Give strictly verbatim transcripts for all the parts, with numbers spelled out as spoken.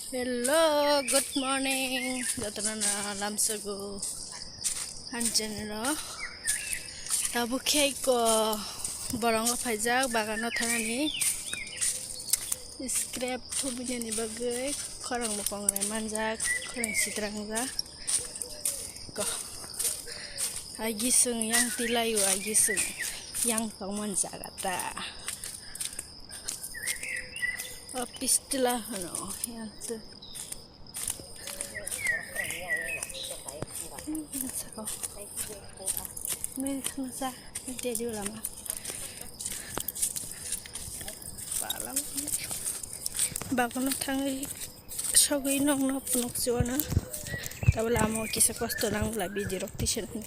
Hello, good morning. Jotono no lamsogo. Hanjani ro. Tabuk khe ko borongo phaijak bagano thanani. Scrap thubinani bagwi khorang bo kongrai manjak, khorang sitrangjak. Ko. Agi sung yang tilai o agi sung yang tongmani jaga ta. O pistila hano yang tu. Sako. Meri thangsa, meri tedi ulama. Balam. Bagono thangwi sogwi nokno phunuk chiwano. Tabla amo kisa kosto nang bla bidi rok tisa nang.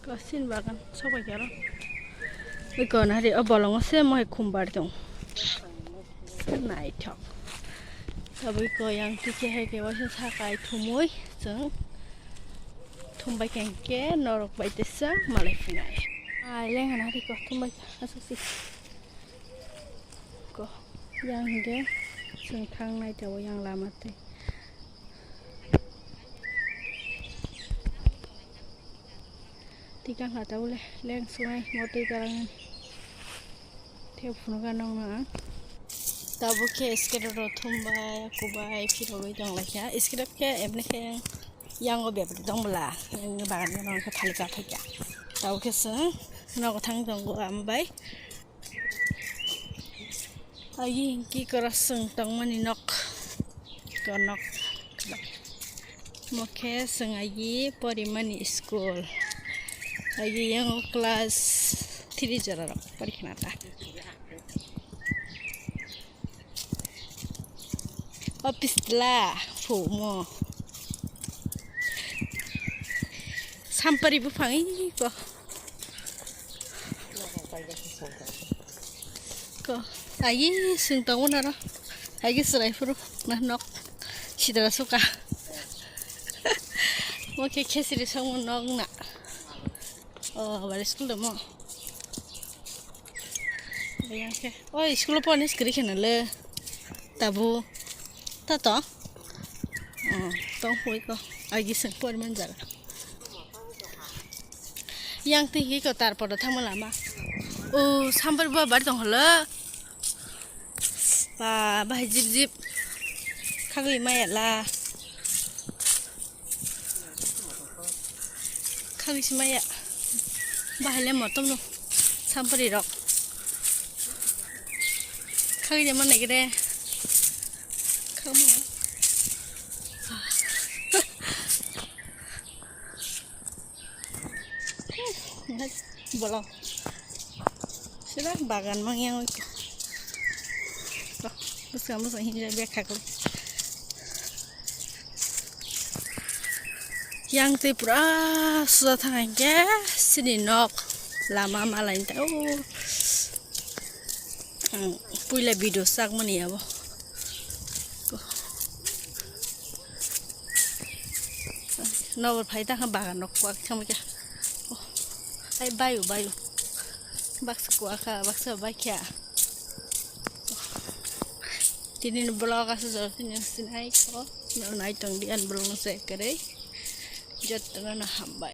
Kasin bagan sobai karo. Oi kon hari o bolongo se mohai khumbar dong. Naithok. Tabwi ko yang tike hai ke waisa sakai thumui chwng thumbai kengke norok bai tesa malai phinai. Ai leng hana hari ko thumbai asuk si. Ko yang hingke chwng thang nai tabo yang lama tei. Tikang kha tabole leng sungai motwi tarang. Thep phunukha nokno ang. Tabuk khe skate rok thumbai kubai phirogwi tonglaikha. Skate khe emni khe yango bebri tongbla yang bagan gano khe phalika phaikha. Tabuk khe chwng nogo thang tongo ambai. Agi hingki korok chwng tongmani nok. Ko nok. Mo khe chwng agi porimani school. Agi yang class three jora rok porikhna ta. Office la phumo. Sampari buphang iko. Ko, agi sing tongo naro. Agi serai phuru na nok. Sidra suka. Mo khe khesiri songmo nok na. O, bari school damo. Yang khe. O, school pon is kri khena le. Tabu. Tato. O, tong hui ko. Agi sing por man jaga. Yang twi hi ko tar podo thangma lama. O, sambar ba bari tong holo. Ba, bahai jip jip. Khagwi maya la. Khagwi si maya. Bahai le motom no. Sampari rok. Khagwi de mana gede. Khagma. Bolong. Sila bagan mang yang oi. Bwswng bwswng hinjak bag khaklo. Yang twi pura suja thang hinkhe sini nok lama malai ta o. Ang puila video sak mani abo. Nobor phai ta kha bagan rok kwak thang kha. Ai bayu bayu. Baksa kwak kha baksa bai kha. Tini ni vlog asa jor tini sinai ko. Nai tong di an vlog no se kare. Jotto no hambai.